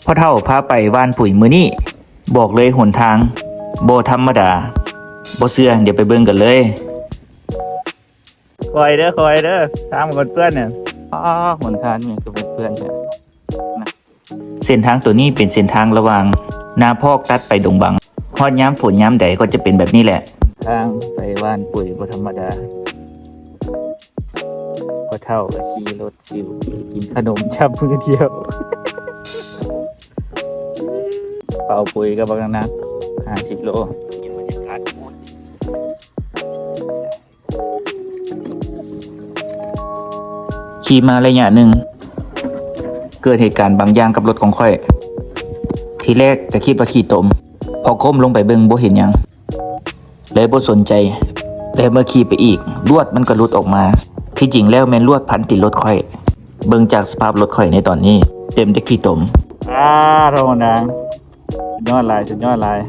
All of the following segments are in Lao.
ພໍ່ເຖົ້າພາໄປຫວ່ານປຸ໋ຍມື້ນີ້ ບອກເລີຍຫົນທາງບໍ່ທຳມະດາ. ບໍ່ເຊື່ອ ດຽວໄປເບິ່ງກັນເລີຍ. ຄ່ອຍເດີ ຄ່ອຍເດີ ທາງມັນເປື້ອນນີ້. ອ້າ ຫົນທາງຫຍັງຄືມັນເປື້ອນແທ້. ເສັ້ນທາງໂຕນີ້ເປັນເສັ້ນທາງລະຫວ່າງນາພອກຕັດໄປດົງບັງ. ຮອດຍາມຝົນຍາມໃດກໍຈະເປັນແບບນີ້ແຫຼະ. ທາງໄປຫວ່ານປຸ໋ຍບໍ່ທຳມະດາ. ພໍ່ເຖົ້າກໍຂີ່ລົດຊິວ ກິນຂະໜົມຈັບມືທ່ຽວ. ເປົາປຸ໋ຍກໍບັກໜັກ ຫ້າສິບໂລ. ຂີ່ມາໄລຍະໜຶ່ງ ເກີດເຫດການບາງຢ່າງກັບລົດຂອງຂ້ອຍ. ທີແລກກໍຄິດວ່າຂີ້ຕົມ, ພໍກົ້ມລົງໄປເບິ່ງບໍ່ເຫັນຫຍັງ ເລີຍບໍ່ສົນໃຈ. ແລະເມື່ອຂີ່ໄປອີກ ລວດມັນກໍຫຼຸດອອກມາ. ທີ່ຈິງແລ້ວແມ່ນລວດພັນຕີນລົດຂ້ອຍ. ເບິ່ງຈາກສະພາບລົດຂ້ອຍໃນຕອນນີ້ ເຕັມແຕ່ຂີ້ຕົມ. ອ້າ ໂທ ນາງ ສຸດຍອດຫຼາຍ ສຸດຍອດຫຼາຍ.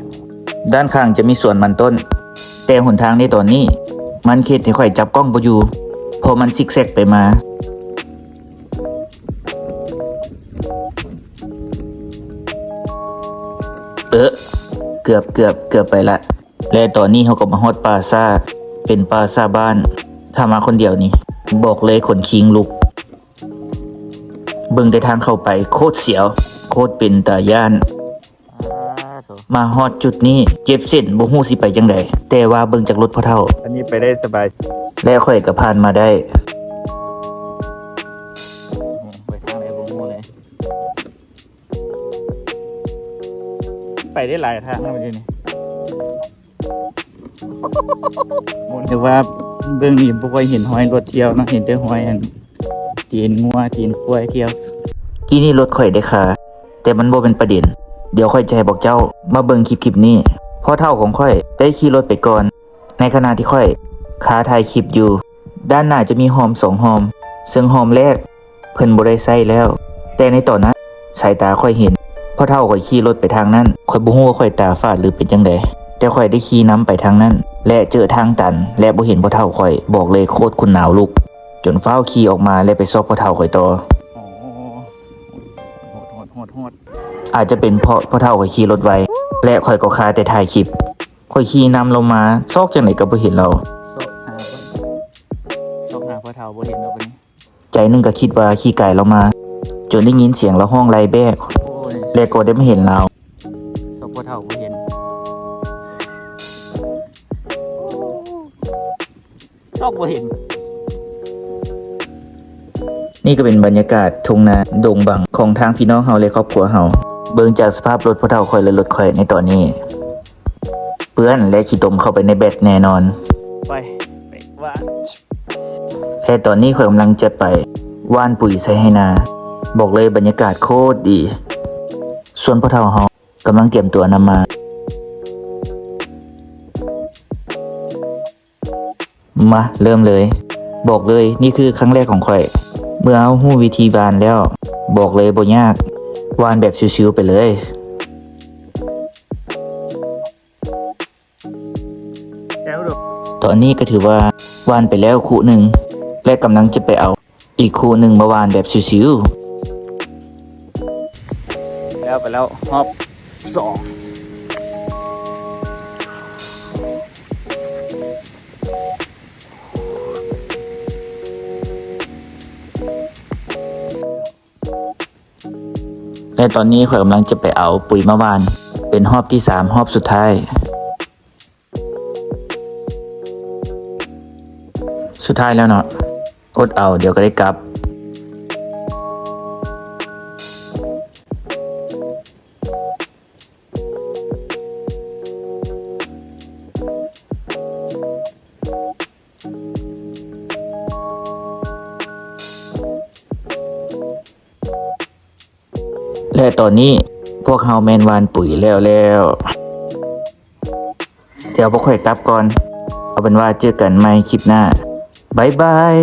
ດ້ານຂ້າງຈະມີສວນມັນຕົ້ນ, ແຕ່ຫົນທາງໃນຕອນນີ້ ມັນເຮັດໃຫ້ຂ້ອຍຈັບກ້ອງບໍ່ຢູ່ ເພາະມັນຊິກແຊັກໄປມາ. ເອີ ເກືອບ ເກືອບ ເກືອບໄປລະ. ແລະຕອນນີ້ເຮົາກໍມາຮອດປ່າຊ້າ, ເປັນປ່າຊ້າບ້ານ. ຖ້າມາຄົນດຽວນີ້ ບອກເລີຍຂົນຄີງລຸກ. ເບິ່ງແຕ່ທາງເຂົ້າໄປ ໂຄດສຽວ ໂຄດເປັນຕາຢ້ານ. ມາຮອດຈຸດນີ້ ເຈັບເສັ້ນ ບໍ່ຮູ້ຊິໄປຈັ່ງໃດ, ແຕ່ວ່າເບິ່ງຈາກລົດພໍ່ເຖົ້າ ອັນນີ້ໄປໄດ້ສະບາຍ ແລະຂ້ອຍກໍຜ່ານມາໄດ້. ໄປທາງໃດບໍ່ຮູ້ເລີຍ. ໄປໄດ້ຫຼາຍທາງແລ້ວດຽວນີ້. ແຕ່ວ່າເບິ່ງນີ້ບໍ່ຄ່ອຍເຫັນຮອຍລົດທ່ຽວເນາະ, ເຫັນແຕ່ຮອຍອັນຕີນງົວຕີນຄວາຍທ່ຽວ. ກີ້ນີ້ລົດຂ້ອຍໄດ້ຄາ, ແຕ່ມັນບໍ່ເປັນປະເດັນ. ດຽວຂ້ອຍຈະໃຫ້ພວກເຈົ້າມາເບິ່ງຄລິບໆນີ້. ພໍ່ເຖົ້າຂອງຂ້ອຍໄດ້ຂີ່ລົດໄປກ່ອນ, ໃນຂະນະທີ່ຂ້ອຍຄາຖ່າຍຄລິບຢູ່. ດ້ານໜ້າຈະມີຮ່ອມສອງຮ່ອມ, ເຊິ່ງຮ່ອມແລກ ເພິ່ນບໍ່ໄດ້ໃຊ້ແລ້ວ. ແຕ່ໃນຕອນນັ້ນ ສາຍຕາຂ້ອຍເຫັນ ພໍ່ເຖົ້າຂ້ອຍຂີ່ລົດໄປທາງນັ້ນ. ຂ້ອຍບໍ່ຮູ້ວ່າຂ້ອຍຕາຝາດຫຼືເປັນຈັ່ງໃດ, ແຕ່ຂ້ອຍໄດ້ຂີ່ນຳໄປທາງນັ້ນ ແລະເຈີທາງຕັນ ແລະບໍ່ເຫັນພໍ່ເຖົ້າຂ້ອຍ. ບອກເລີຍໂຄດຂົນໜາວລຸກ, ຈົນຟ້າວຂີ່ອອກມາ ແລະໄປຊອກພໍ່ເຖົ້າຂ້ອຍຕໍ່. ໂອ້ ໂຫດ ໂຫດ ໂຫດ ໂຫດ. ອາດຈະເປັນເພາະພໍ່ເຖົ້າຂ້ອຍຂີ່ລົດໄວ ແລະຂ້ອຍກໍຄາແຕ່ຖ່າຍຄລິບ. ຂ້ອຍຂີ່ນຳລາວມາ ຊອກຈັ່ງໃດກໍບໍ່ເຫັນລາວ. ຊອກຫາ ຊອກຫາພໍ່ເຖົ້າບໍ່ເຫັນແລ້ວບັດນີ້. ໃຈໜຶ່ງກໍຄິດວ່າຂີ່ກາຍລາວມາ, ຈົນໄດ້ຍິນສຽງລາວຮ້ອງໄລ່ແບ້ ໂອ້ຍ ແລະກໍໄດ້ມາເຫັນລາວ. ຊອກພໍ່ເຖົ້າບໍ່ເຫັນ ຊອກບໍ່ເຫັນ. ນີ້ກໍເປັນບັນຍາກາດທົ່ງນາດົງບັງຂອງທາງພີ່ນ້ອງເຮົາ ແລະຄອບຄົວເຮົາ. ເບິ່ງຈາກສະພາບລົດພໍ່ເຖົ້າຂ້ອຍ ແລະລົດຂ້ອຍໃນຕອນນີ້ ເປື້ອນ ແລະຂີ້ຕົມເຂົ້າໄປໃນແບັກແນ່ນອນ. ໄປ ໄປຫວ່ານ. ແຕ່ຕອນນີ້ຂ້ອຍກຳລັງຈະໄປຫວ່ານປຸ໋ຍໃສ່ໄຮ່ນາ. ບອກເລີຍບັນຍາກາດໂຄດດີ. ສ່ວນພໍ່ເຖົ້າເຮົາກຳລັງຕຽມຕົວນຳມາ. ມາ ເລີ່ມເລີຍ. ບອກເລີຍ ນີ້ຄືຄັ້ງແລກຂອງຂ້ອຍ. ເມື່ອເຮົາຮູ້ວິທີຫວ່ານແລ້ວ ບອກເລີຍບໍ່ຍາກ, ຫວ່ານແບບຊິວໆໄປເລີຍ. ຕອນນີ້ກໍຖືວ່າຫວ່ານໄປແລ້ວຄູ່ໜຶ່ງ ແລະກຳລັງຈະໄປເອົາອີກຄູ່ໜຶ່ງມາຫວ່ານແບບຊິວໆ. ແລ້ວໄປແລ້ວຮອບສອງ. ແລະຕອນນີ້ຂ້ອຍກຳລັງຈະໄປເອົາປຸ໋ຍມາຫວ່ານ ເປັນຮອບທີສາມ ຮອບສຸດທ້າຍ. ສຸດທ້າຍແລ້ວເນາະ, ອົດເອົາ ດຽວກໍໄດ້ກັບ. ແລະຕອນນີ້ພວກເຮົາແມ່ນຫວ່ານປຸ໋ຍແລ້ວແລ້ວ. ດຽວພວກຂ້ອຍກັບກ່ອນ. ເອົາເປັນວ່າເຈີກັນໃໝ່ຄລິບໜ້າ. ບາຍບາຍ.